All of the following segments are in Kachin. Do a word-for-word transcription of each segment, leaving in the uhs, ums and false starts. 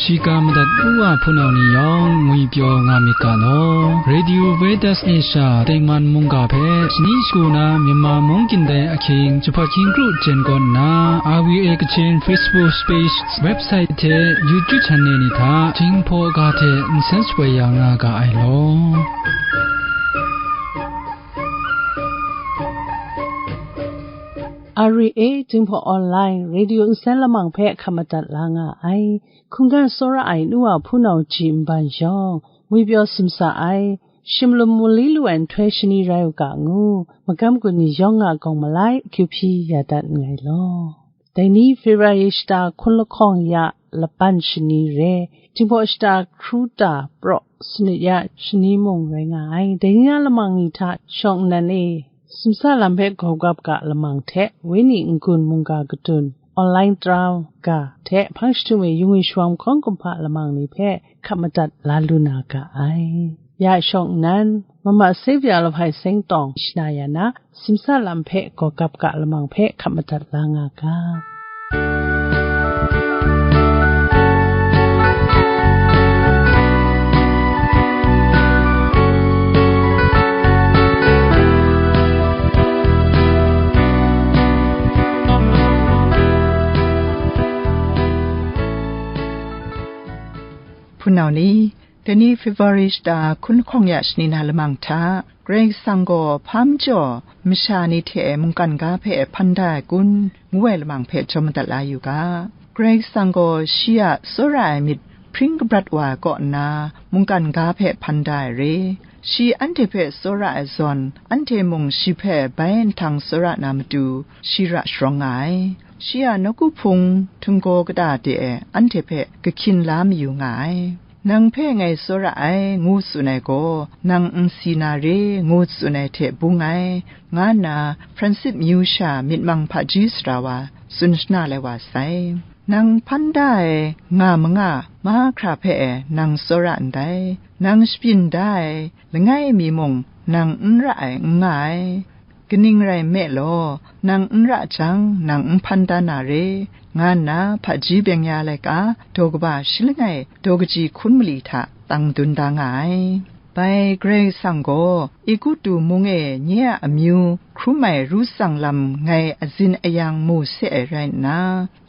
Shiga madat u wa hpunau ni yawng ngwi pyaw nga myit ga law. Radio Veritas Asia tengman mungga hpe shani shagu na Myanmar mung kyin dai ahkying jahpat hkying kru jen kawn nna, R V A Kachin Facebook page, website hte YouTube channel ni hta Jinghpaw ga hte nsen shapoi ya nga ga ai law. R V A Jinghpaw Online Radio nsen lamang hpe hkap madat la nga ai. Hkungga tsawra ai nu wa hpunau ji nban yawng, ngwi pyaw sumsa ai, shimlum mali lu ai nhtoi shani rai u ga ngu, magam gun ni yawng a gawng malai akyu hpyi ya dat nngai law. Dai ni February shata hkun lahkawng ya laban shani re, Jinghpaw shata hkru ta praw sanit ya shani mung rai nga ai. Dai ni na lamang ni hta shawng nnan e, sumsa lam hpe gawgap ga lamang hte, wenyi n-gun mungga kadun, online trau ga hte hpang jahtum e yung e shawng hkawng kumhpa lamang ni hpe hkap madat la lu na ga ai. Ya shawng nnan, Mama Saviour Lahpai Seng tawng shana ya na, sumsa lam hpe gawgap ga lamang hpe hkap madat la nga ga. Hpunau ni, dai ni February shata hkun lahkawng ya shani na lamang hta, Karai Kasang gaw hpa majaw masha ni hte mungkan ga hpe hpan da ai kun, ngu ai lamang hpe jawm madat la yu ga. Karai Kasang gaw shi a tsawra ai myit hpring kabrat wa ai kaw nna, mungkan ga hpe hpan da ai re. Shi anhte hpe tsawra ai zawn, anhte mung shi hpe bai nhtang tsawra na matu, shi ra sharawng nga ai. Shi a nawku hpung htinggaw kata de e anhte hpe kahkyin la mayu nga ai. Nang hpe ngai tsawra ai, ngu tsun ai gaw, nang n si na re, ngu tsun ai hte bung ai, nga nna Fransit myu sha myit mang hpaji sara wa tsun shana lai wa sai. Nang hpan da ai nga manga mahkra hpe e nang tsawra ndai. Nang shabyin da ai langai mi mung nang n ra ai n nga ai. Kaning rai nme law, nang n ra jang, nang n hpan da na re, nga nna hpaji byeng ya laika, daw kaba shi langai daw kaji hkun mali hta tang dun da nga ai. Bai Karai Kasang gaw, Egutu mung e nye a amyu hkrum ai ru tsang lam ngai azin ayang mu se ai rai nna,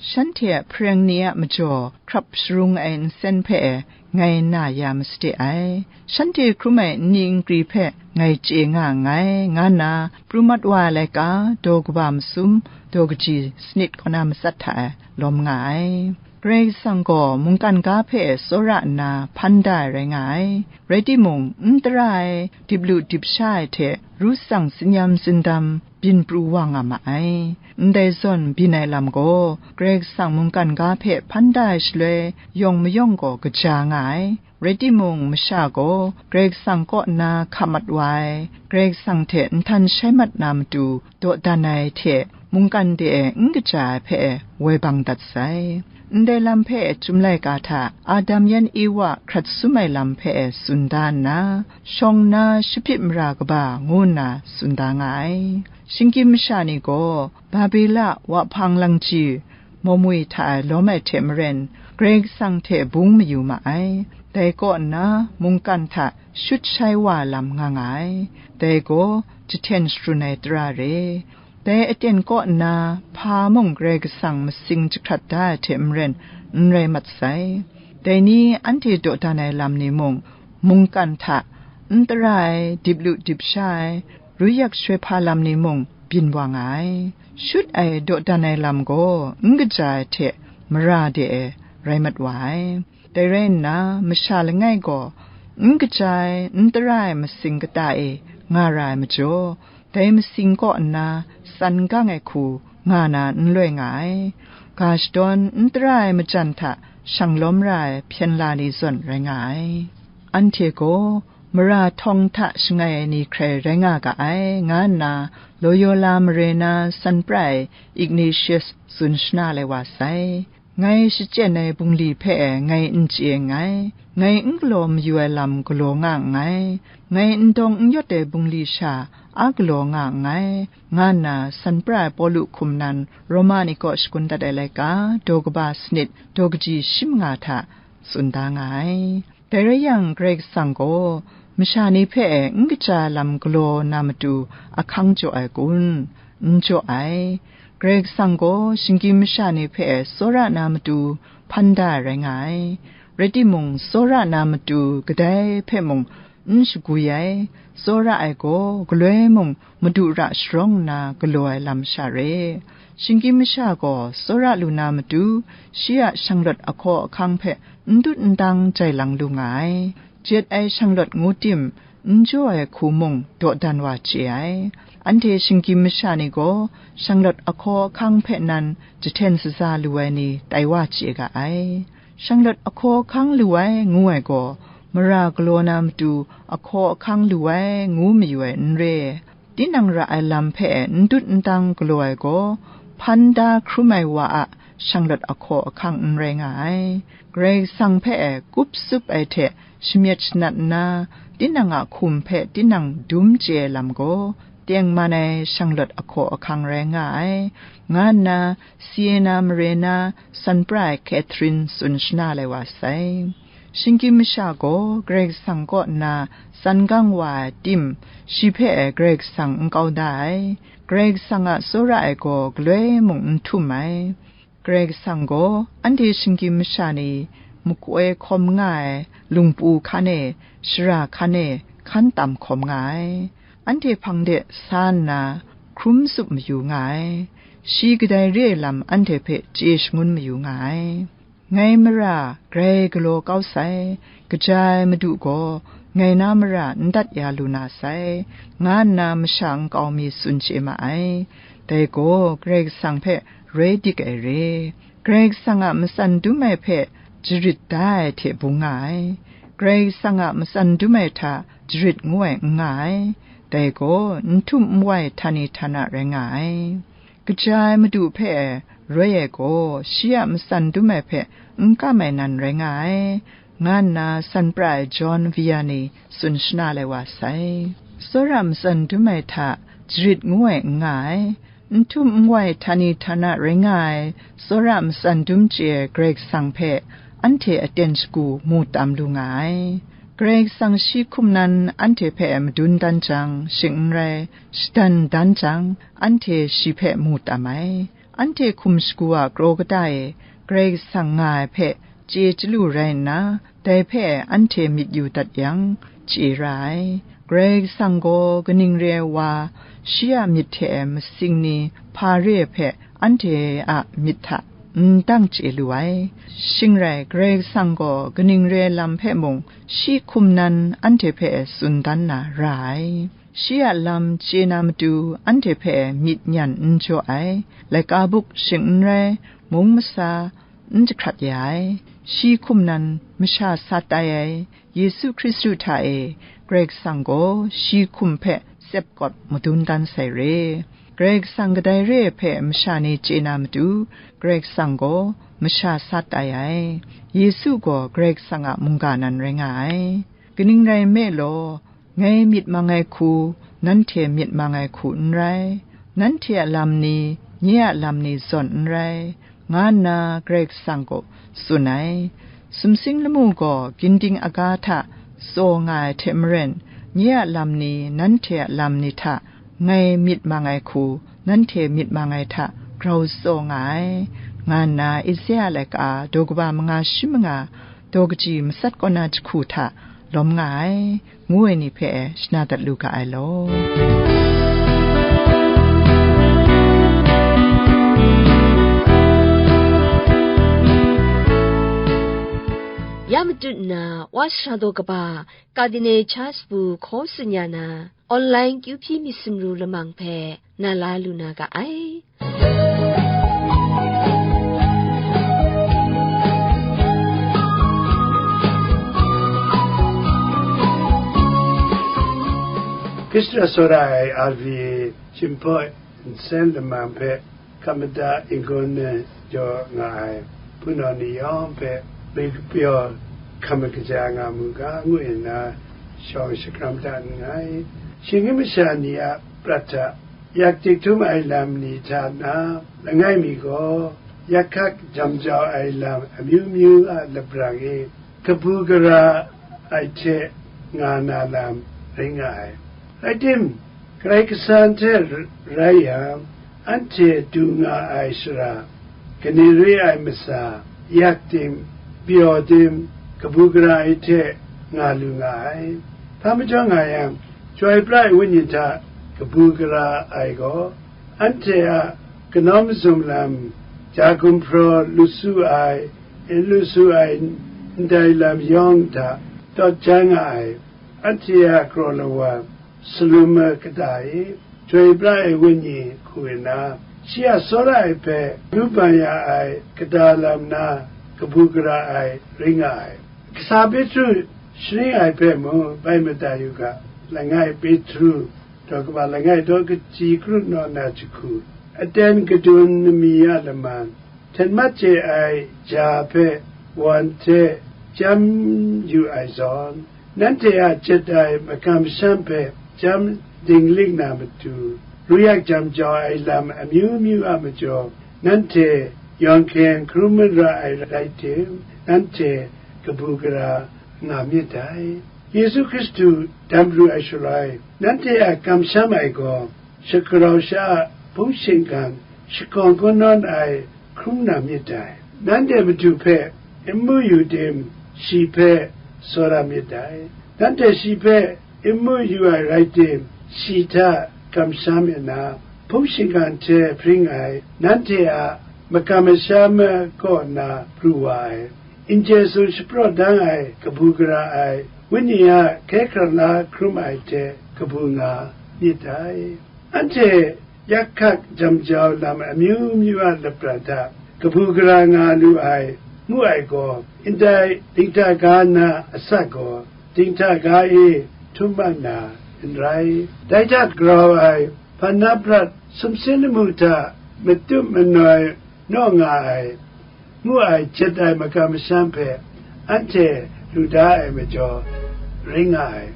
shanhte a hpareng ni a majaw hkrap sharung ai nsen hpe ngai na ya masade ai. Shanhte hkrum ai nni nkri hpe ngai chye nga nngai, nga nna pru mat wa ai laika, daw kaba masum, daw kaji sanit kaw na matsat hta e lawm nga ai. Karai Kasang gaw mungkan ga hpe tsawra nna hpan da ai rai nga ai. Rai timung, n tara ai, dip lu dip sha ai hte ru tsang tsinyam tsindam byin pru wa nga ma ai. Ndai zawn byin ai lam gaw, Karai Kasang mungkan ga hpe hpan da ai shaloi, yawng mayawng gaw kaja nga ai. Rai timung, masha gaw Karai Kasang kaw nna hka mat wa ai, Karai Kasang hte nhtan shai mat na matu dawdan ai hte mungkan de e n kaja ai hpe woi bang dat sai. Ndai lam hpe Chyum laika hta Adam yan Ewa hkrat sum ai lam hpe tsun da nna, shawng nna shapyip mara kaba ngu nna tsun da nga ai. Shinggyim masha ni gaw Babila wahpang langji mawmwi hta e lawm ai hte maren, Karai Kasang hte bung mayu ma ai. Dai kaw nna, mungkan hta shut shai wa ai lam nga nga ai. Dai gaw jahten sharun ai tara re. Dai aten kaw nna, hpa mung Karai Kasang masing jahkrat da ai hte maren, n rai mat sai. Dai ni anhte dawdan ai lam ni mung, mungkan hta n tara ai, dip lu dip sha ai, ruyyak shuhpa lam ni mung byin wa nga ai. Shut ai dawdan ai lam gaw n kaja ai hte mara de e rai mat wa ai. Dai rai nna, masha langai gaw n kaja ai, n tara ai masing kata e nga ra ai majaw, dai masing kaw nna tsan gang ai hku nga na n loi nga ai. Ga shadawn n tara ai majan hta shanglawm ra ai hpyen la ni zawn rai nga ai. Anhte gaw mara htawng hta shangai ai ni hkrai rai nga ga ai, nga nna Loyola mare na san pra ai Ignatius tsun shana lai wa sai. Ngai shachyen ai bungli hpe ngai n chye nngai, ngai n galaw mayu ai lam galaw nga nngai, ngai n dawng n yawt ai bungli sha a galaw nga nngai, nga nna san pra ai Pawlu hkum nan Roma ni kaw shakun dat ai laika, daw kaba sanit, daw kaji shi manga hta tsun da nga ai. Dai rai yang, Karai Kasang gaw masha ni hpe n kaja ai lam galaw na matu ahkang jaw ai kun? N jaw ai. Karai Kasang gaw shinggyim masha ni hpe tsawra na matu hpan da ai rai nga ai. Rai timung, tsawra na matu kadai hpe mung n shagwi ai, tsawra ai gaw galoi mung madu ra sharawng nna galaw ai lam sha re. Shinggyim masha gaw tsawra lu na matu, shi a shanglawt ahkaw ahkang hpe n dut n dang jai lang lu nga ai. Jet ai shanglawt ngu tim, n jaw ai hku mung dawdan wa chye ai. Anhte shinggyim masha ni gaw shanglawt ahkaw ahkang hpe nan jahten shaza lu ai ni tai wa chye ga ai. Shanglawt ahkaw ahkang lu ai ngu ai gaw, mara galaw na matu ahkaw ahkang lu ai ngu mayu ai n re. Tinang ra ai lam hpe n dut n dang galaw ai gaw, hpan da hkrum ai wa a shanglawt ahkaw ahkang n rai nga ai. Karai Kasang hpe kup tsup ai hte shamyet shanat nna, tinang a hkum hpe tinang dum chye ai lam gaw, tengman ai shanglawt ahkaw ahkang rai nga ai, nga nna Siena mare na sanpra ai Catherine tsun shana lai wa sai. Shinggyim masha gaw Karai Kasang kaw nna tsan gang wa ai tim, shi hpe Karai Kasang n kau da ai. Karai Kasang a tsawra ai gaw galoi mung n htum ai. Karai Kasang gaw anhte shinggyim masha ni makoi hkawm nga ai lungpu hkan e, shara hkan e hkan tam hkawm nga ai. Anhte hpang de sa nna hkrum tsup mayu nga ai. Shi kadai re ai lam anhte hpe chye shangun mayu nga ai. Ngai mara grai galaw kau sai, kaja ai Madu gaw ngai na mara n dat ya lu na sai, nga nna masha nkau mi tsun chye ma ai. Dai gaw Karai Kasang hpe roi dik ai re. Karai Kasang a matsan dum ai hpe jarit da ai hte bung nga ai. Karai Kasang a matsan dum ai hta jarit ngu ai n nga ai. Dai gaw n htum n wai htani htana rai nga ai. Kaja ai Madu hpe roi ai gaw, shi a matsan dum ai hpe n kam ai nan rai nga ai, nga nna sanpra ai John Vianney tsun shana lai wa sai. Tsawra matsan dum ai hta jarit ngu ai n nga ai, n htum n wai htani htana rai nga ai tsawra matsan dum chye ai Karai Kasang hpe anhte aten shagu mu tam lu nga ai. Karai Kasang shi hkum nan anhte hpe madun dan jang, shing n rai, shadan dan jang, anhte shi hpe mu tam ai. Anhte hkum shagu a kraw kata e Karai Kasang nga ai hpe chye chyalu rai nna, dai hpe anhte myit yu dat yang, chye ra ai. Karai Kasang gaw kaning re ai wa, shi a myit hte masing ni hpa re ai hpe anhte a myit hta n dang chye lu ai. Shing rai, Karai Kasang gaw kaning re ai lam hpe mung shi hkum nan anhte hpe tsun dan na ra ai. Shi a lam chye na matu anhte hpe myit nyan n jaw ai, laika buk shing n rai, mung masa n jahkrat ya ai, shi hkum nan masha sat ai ai, Yesu Hkristu hta e Karai Kasang gaw shi hkum hpe tsep kawt madun dan sai re. Karai Kasang kadai re ai hpe masha ni chye na matu, Karai Kasang gaw masha sat ai ai, Yesu gaw Karai Kasang a mungga nan rai nga ai. Kaning rai nme law, ngai myit mang ai hku, nanhte myit mang ai hku n rai, nanhte a lam ni, nye a lam ni zawn n rai, nga nna Karai Kasang gaw tsun ai. Sumsing lamu gaw ginding aga hta tsaw nga ai hte maren, nye a lam ni, nanhte a lam ni hta ngai myit mang ai hku, nanhte myit mang ai hta grau tsaw nga ai, nga nna Isaya laika daw kaba manga shi manga, daw kaji matsat kaw na jahku hta lawm nga ai, ngu ai ni hpe shana dat lu ga ai law. Ya matut nna, Wa sara daw kaba, Cardinal Charles Pu hkaw tsun ya na, online kyu hpyi myit sumru lamang hpe na la lu na ga ai. Hkristu a tsawra ai R V A Jinghpaw nsen lamang hpe hkap mada n-gun jaw nga ai hpunau ni yawng hpe, myu kapyaw hkam kaja nga mu ga, ngu nna shawng shakram dat nngai. Shinggyim masha ni a prat hta yak tik htum ai lam ni hta na langai mi gaw, yak hkak jam jau ai lam amyu myu a laprang e kabu gara ai hte nga na lam rai nga ai. Rai tim, Karai Kasang hte rai yang, anhte du nga ai shara, kaning re ai masa, yak tim, pyaw tim, kabu gara ai hte nga lu nga ai. Hpa majaw nga yang, Chyoi pra ai Wenyi hta kabu gara ai gaw, anhte a kanawn mazum lam, ja gumhpraw lu su ai, lu su ai ndai lam yawng hta tawt jan nga ai, anhte a kraw lawa, salum kata e, Chyoi pra ai Wenyi hku nna, shi a tsawra ai hpe lu ban ya ai kata lam na kabu gara ai rai nga ai. Kasa Petru sharing ai hpe mung bai mada yu ga, langai Petru, daw kaba langai daw kaji kru naw na jahku, aten kadun nami a laman, hten mat chye ai ja hpe wan hte chyam yu ai zawn, nanhte a jet ai makam masham hpe chyam dinglik na matu, ruyak jam jau ai lam amyu myu a majaw, nanhte yawng hkyen hkrum mara ai rai tim, nanhte kabu gara nga myit dai. Yesu Hkristu dam pru ai shaloi, nanhte a kamsham ai gaw, shagrau sha a hpung shingkang shakawng kungnawn ai hkrum na myit dai. Nanhte Madu hpe n mu yu tim, shi hpe tsawra myit dai. Nanhte shi hpe n mu yu ai rai tim, shi hta kamsham nna, hpung shingkang hte hpring ai nanhte a makam masham kaw nna pru wa ai, n chye sung shapraw dang ai kabu gara ai, Wenyi a hkye hkrang la hkrum ai hte kabu nga myit dai. Anhte yak hkak jam jau lam amyu myu a lapran hta kabu gara nga lu ai, ngu ai gaw, ndai dinghta ga na asak gaw, dinghta ga e htum mat na n rai. Dai hta grau ai, hpan na prat sumsing lamu hta matup manoi naw nga ai, ngu ai jet ai makam masham hpe anhte lu da ai majaw, rai nga ai.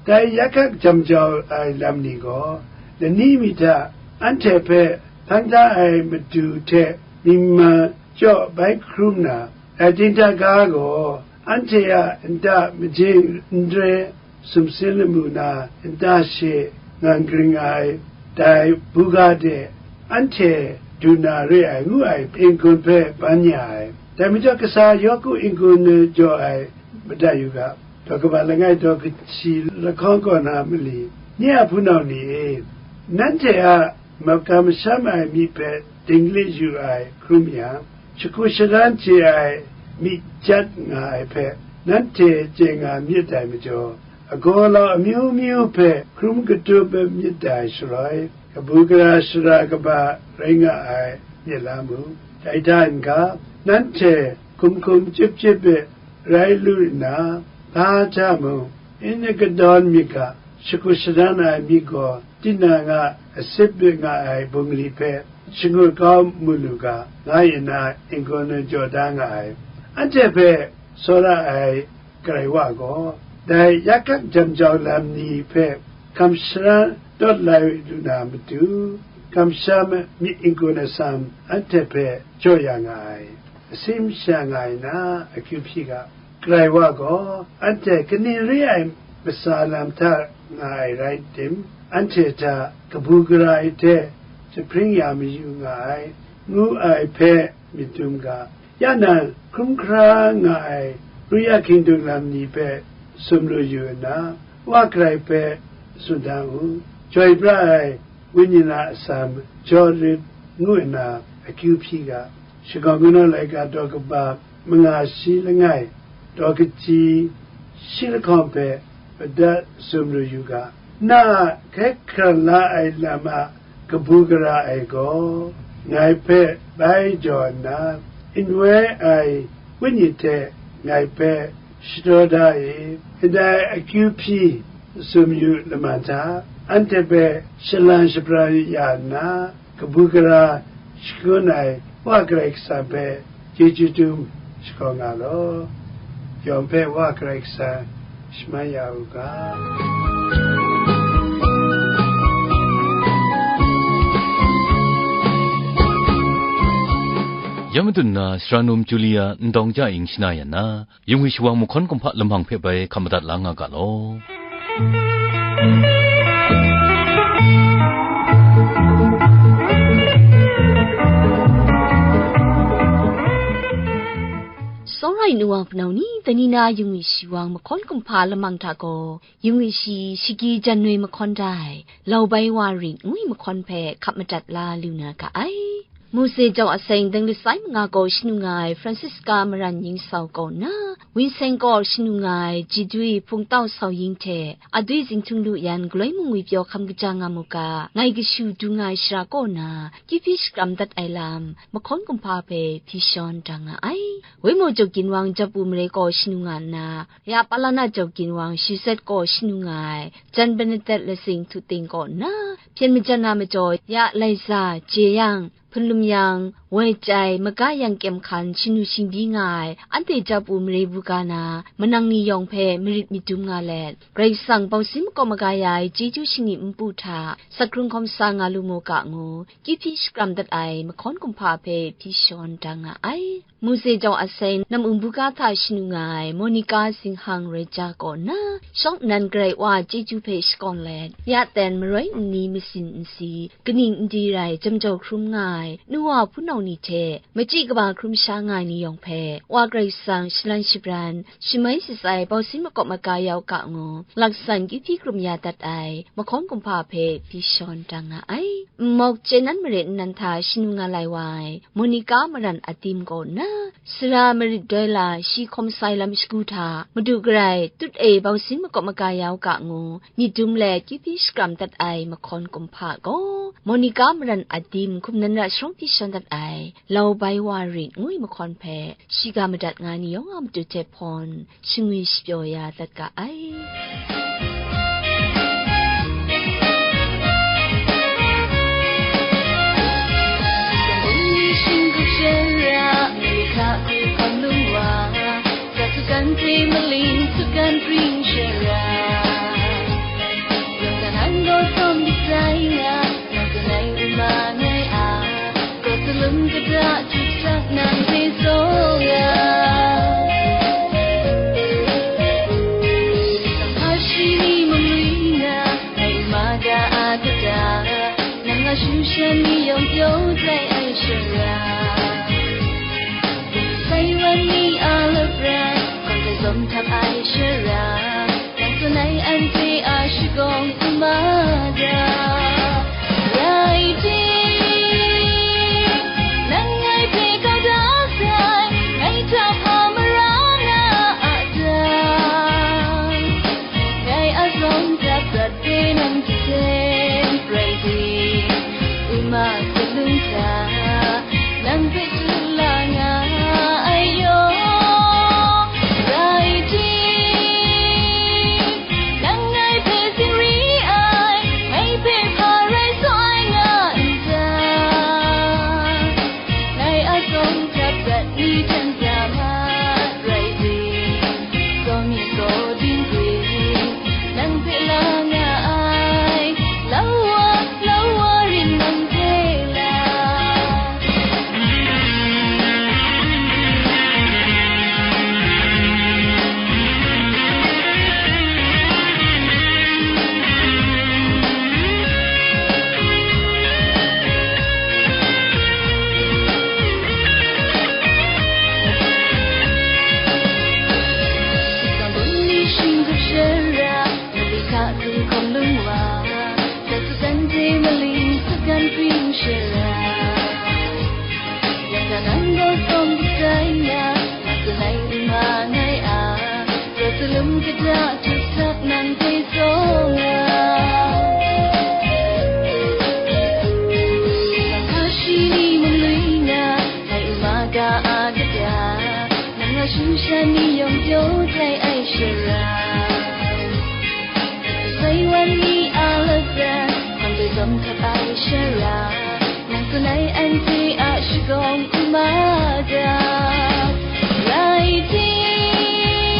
Dai yak hkak jam jau ai lam ni gaw, lani mi hta anhte hpe hpang da ai Madu hte myingma jaw bai hkrum na, dai dinghta ga gaw anhte a nta majing n re, sumsing lamu na nta she ngan gring ai, dai buga de anhte du na re ai ngu ai n-gun hpe ban ya ai. Dai majaw kasa Yaku n-gun jaw ai madat yu ga, daw kaba langai daw kaji lahkawng kaw na mali, nye a hpunau ni e, nanhte a makam masham ai myit hpe dinglik yu ai hkrum yang, shagu sharan chye ai myit jat nga ai hpe nanhte chye nga myit dai majaw, agaw lau amyu myu hpe hkrum katup myit dai shaloi, kabu gara shara kaba rai nga ai myit la mu. Dai hta n-ga, nanhte hkum hkum chyip chyip e rai lu nna, hpa hta mung n kadawn myit ga, shagu sharan ai myit gaw, tinang a asip nga ai bungli hpe shangut kau mu lu ga, nga nna n-gun jaw da nga ai. Anhte hpe tsawra ai Karai Wa gaw, dai yak hkak jam jau lam ni hpe hkam sharan tawt lai lu na matu, kamsham myit n-gun atsam anhte hpe jaw ya nga ai, asim sha nga ai na akyu hpyi ga, Karai Wa gaw anhte kaning re ai masa lam hta nga ai rai tim, anhte hta kabu gara ai hte jahpring ya mayu nga ai, ngu ai hpe myit dum ga. Ya nang hkrum hkra nga ai ruyak hkingdung lam ni hpe sumlu yu nna, Wa Karai hpe tsun dan u. Chyoi pra ai Wenyi a atsam jaw rit ngu nna akyu hpyi ga. Shakawn Kungdawn laika daw kaba manga shi langai, daw kaji shi lahkawng hpe madat sumlu yu ga. Na a hkye hkrang la ai lam a kabu gara ai gaw, ngai hpe bai jaw nna, n woi ai Wenyi hte ngai hpe shadaw da e, ndai akyu hpyi sum yu laman hta, anhte hpe shalan shabran ya nna, kabu gara shangun ai Wa Karai Kasang hpe chyeju dum shakawn nga law. Yawng hpe Wa Karai Kasang shaman ya u ga. Ya madun na, sara num Julia Ndawng Ja Ying shana yan na, yung ai shawang mahkawn kumhpa lamang hpe bai hkam madat la nga ga law. Sawrai nu wa hpunau ni, dai ni na yung ai shawang mahkawn kumhpa lamang hta gaw, yung ai shi, shagyi jan noi mahkawn dai, lau bai wa rit ngu ai mahkawn hpe hkap madat la lu na ga ai. Mose jau aseng dang lasai manga gaw shanu nga ai Francisca Maran Ning Sau kaw nna, Winseng kaw shanu nga ai Jidui Hpungtau Sau Ying hte, Adui Zinghtung Lu Yan galoi mung ngwi pyaw hkam kaja nga mu ga, ngai kashu du nga ai shara kaw na, kyu hpyi shakram dat ai lam, mahkawn kumhpa hpe hpyi shawn da nga ai. Waimaw Juk Ginwang Japu Mare kaw shanu nga nna, ya Palana Juk Ginwang Shizet kaw shanu nga ai, Jan Benedet Lasing Htuting kaw nna, hpyen majan na majaw, ya Laiza, Jeyang, Hpunlum Yang, Woi Chyai, Maga Yang Kyem Hkan shanu shingbyi nga ai, anhte Japu Mare bu ga na, manang ni yawng hpe marit myit dum nga let, Karai Kasang bausin makawp maga ya ai chyeju shingni npu hta, sak hkrung hkawm sa nga lu mu ga ngu, kyu hpyi shakram dat ai mahkawn kumhpa hpe hpyi shawn da nga ai. Mose jau aseng nam-um buga hta shanu nga ai Monica Zinghang Rai Ja kaw nna, shawng nnan Karai Wa chyeju hpe shakawn let, ya ten maroi nni masin nsi, kaning n di rai jam jau hkrum nga ai nu wa hpunau ni hte, machyi kaba hkrum sha nga ai ni yawng hpe, Wa Karai Kasang shalan shabran, shamai shatsai bausin makawp maga ya u ga ngu, laksan kyu hpyi hkrum ya dat ai mahkawn kumhpa hpe hpyi shawn da nga ai. Nmawk chye nan mare nnan hta shanu nga lai wa ai, Monica Maran Adim kaw nna, sara marit doi la shi hkawm sai lam shagu hta, Madu Karai, tut e bausin makawp maga ya u ga ngu, myit dum let kyu hpyi shakram dat ai mahkawn kumhpa gaw, Monica Maran Adim hkum nan ra sharawng hpyi shawn dat ai, lau bai wa rit ngu ai mahkawn hpe, shiga madat nga ai ni yawng a matu hte hpawn, shangwi shapyaw ya dat ga ai. Nang tsun ai uma ngai a, kaw salum kata htuk sak nang hpe tsawng ya. Sang hpa shi ni mung lui na, ngai uma ga a kata, nang a shu shan ni yawng pyaw tai ai shara. Sai wan ni a lapran, kaw sai zawm htap ai shara. Nang tsun ai anhte a shagawng n ma da. Rai tim, nang ngai hpe kau da sai, ngai hta hpa mara nga a ta? Ngai a zawng htap prat hpe nang jasen rai tim, uma salung hta, nang hpe tsun la nga ai yawng rai tim, nang ngai hpe tsin ri ai, ngai hpe hpa rai saw ai nga n ta? Ngai a zawng htap prat ni hten pya mat rai tim, kaw mi kaw ding tim, nang hpe la nga ai, lau wa, lau wa rin nang hte la. Shingkang bungli shingkang shara, Mali hka hkrung hkawm lung wa, Tasu tante maling sagan pring shara. Yang ganan gaw sawm dik sai na, Nga tsun ai n ma ngai a, Raw tsalum kata htuk sak nang hpe tsawng a. Sa hpa shi ni mung lui na, Ngai uma ga a kata, Nang a shu shan ni yawng pyaw tai ai shara. Sai wan ni a lapran, hpang doi zawm htap ai shara, nang tsun ai anhte a shagawng n ma da. Rai tim,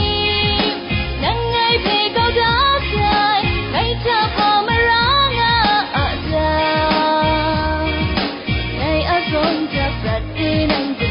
nang ngai hpe kau da sai, ngai hta hpa mara nga a ta? Ngai a zawng htap prat hpe nang hte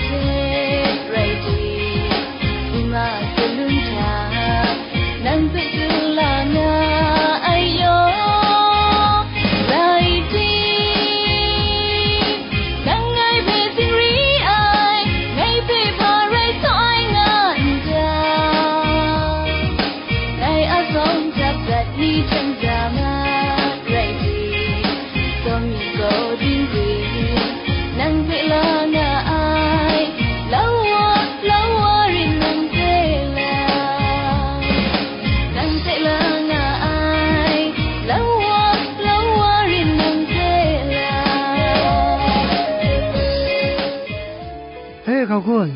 Gun.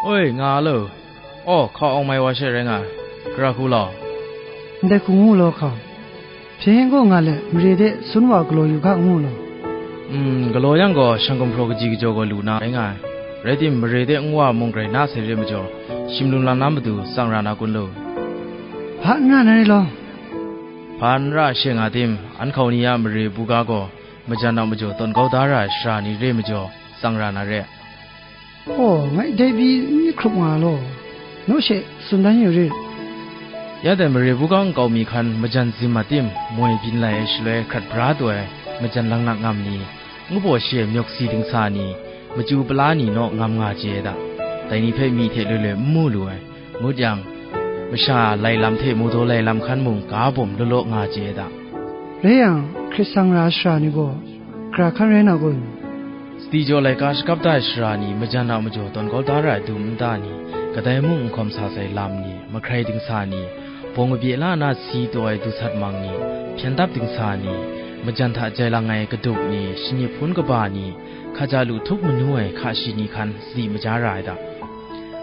Oi, nga a lo. Aw, hkau awng mai wa she rai nga ai. Gara hku law. Ndai hku ngu law hkau. Hpyen gaw nga let, mare de sun wa galaw yu ga ngu law. Mm, galaw yang gaw, shang gumhpraw kaji kajaw gaw lu na rai nga ai. Rai tim, mare de nwa mung grai na sai re majaw, shim lum lam na matu tsang ra na kun lo. Hpa n ra na re law. Hpa n ra she nga tim, an hkau ni a mare buga gaw, majan a majaw tawn kau da ra ai sara ni re majaw, tsang ra na re. Aw, ngai dai pyi n myit hkrup nga law, naw she tsun dan yu rit. Ya dai mare buga nkau mi hkan majan zim a tim, moi byin lai ai shaloi hkrat bra taw ai majan laknak ngam ni, ngu baw shi ai myawk si dingsa ni, machyu pala ni naw ngam nga chye ai da. Dai ni hpe myi hte loi loi n mu lu ai. Ngut yang, masha lai lam hte mu daw lai lam hkan mung ga bawm law law nga chye ai da. Rai yang, hkrit sang ra ai sara ni gaw, gara hkan rai na kun? Sadi jaw laika shakap da ai sara ni majan a majaw tawn kau da ra ai dum nta ni, kadai mung n hkawm sa sai lam ni, mahkrai dingsa ni, bawng kabye la na si taw ai du sat mang ni, hpyen dap dingsa ni, majan hta jai lang ai kaduk ni, shingnip hpun kaba ni, hkaja lu htup manu ai hka shi ni hkan sadi maja ra ai da.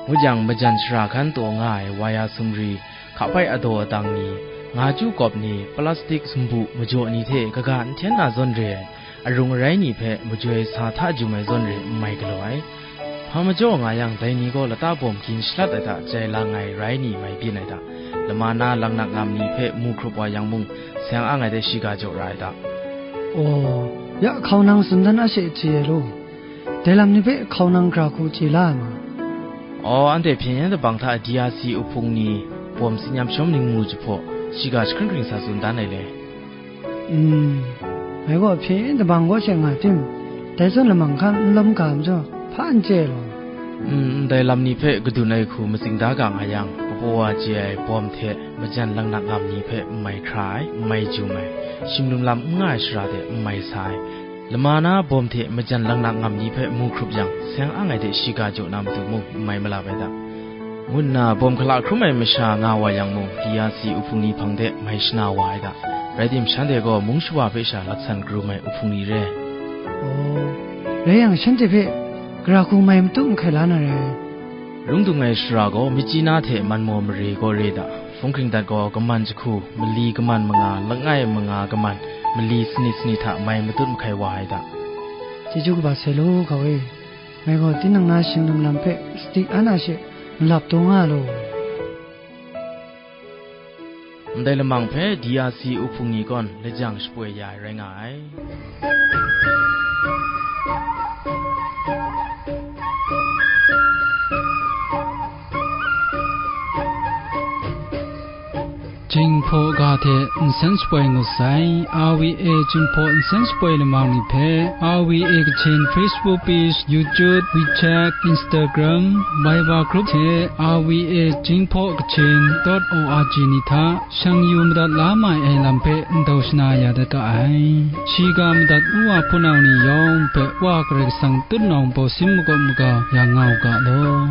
Ngut yang, majan sara hkan taw nga ai waya sumri, hka bai adaw adang ni, nga chyu kawp ni, plastik sumbu majaw ni hte kaga n hten na zawn re ai, arung arai ni hpe majoi sa hta jum ai zawn re n mai galaw ai. Hpa majaw nga yang, dai ni gaw lata bawm gin shalat ai hta jai lang ai rai ni mai byin ai hta, lama na laknak ngam ni hpe mu hkrup wa yang mung, seng ang ai de shiga jaw ra ai hta. Aw, ya hkau nang tsun dan a she chye ai law. Dai lam ni hpe hkau nang gara hku chye la ai ma? Aw, anhte hpyen yen dabang hta D R C uhpung ni bawm tsin yam shawm ning mu jahpaw, shiga jahkring hkring sa tsun dan ai le. Mm, ngai gaw hpyen yen dabang kaw she nga tim, dai zawn lamang hkan n lawm ga majaw, hpa n chye ai law. Mm, ndai lam ni hpe kadun ai hku matsing da ga nga yang, kapaw wa chye ai bawm hte majan laknak ngam ni hpe n mai hkra ai, n mai jum ai, shim lum lam n nga ai shara de n mai sa ai, lama na bawm hte majan laknak ngam ni hpe mu hkrup yang, seng ang ai de shiga jaw na matu mung n mai malap ai da. Ngu nna bawm hkala hkrum ai masha nga wa yang mung, D R C uhpung ni hpang de mai shana wa ai da. Rai tim, shanhte gaw mung shawa hpe sha laksan karum ai uhpung ni re. Aw, rai yang, shanhte hpe gara hku mai matu mahkai la na rai. Lung dung ai sara gaw, Myitkyina hte Manmaw mare gaw re da. Hpung hkring dat gaw, kaman jahku, mali kaman manga, langai manga kaman, mali sanit sanit hta mai matut mahkai wa ai da. Chyeju kaba sai law, hkau e. Ngai gaw tinang na shing lum lam hpe sadi an a she malap taw nga law. Ndai lamang hpe D R C uhpung ni gaw lajang shapoi ya ai rai nga ai. Jinghpaw ga hte nsen shapoi ngut sai. R V A Jinghpaw nsen shapoi lamang ni hpe, R V A Kachin Facebook page, YouTube, WeChat, Instagram, Viber group hte R V A Jinghpaw Kachin dot O R G ni hta shang yu madat la mai ai lam hpe ndau shana ya dat ga ai. Shiga madat u wa hpunau ni yawng hpe Wa Karai Kasang tutnawng bawsin makawp maga ya nga u ga law.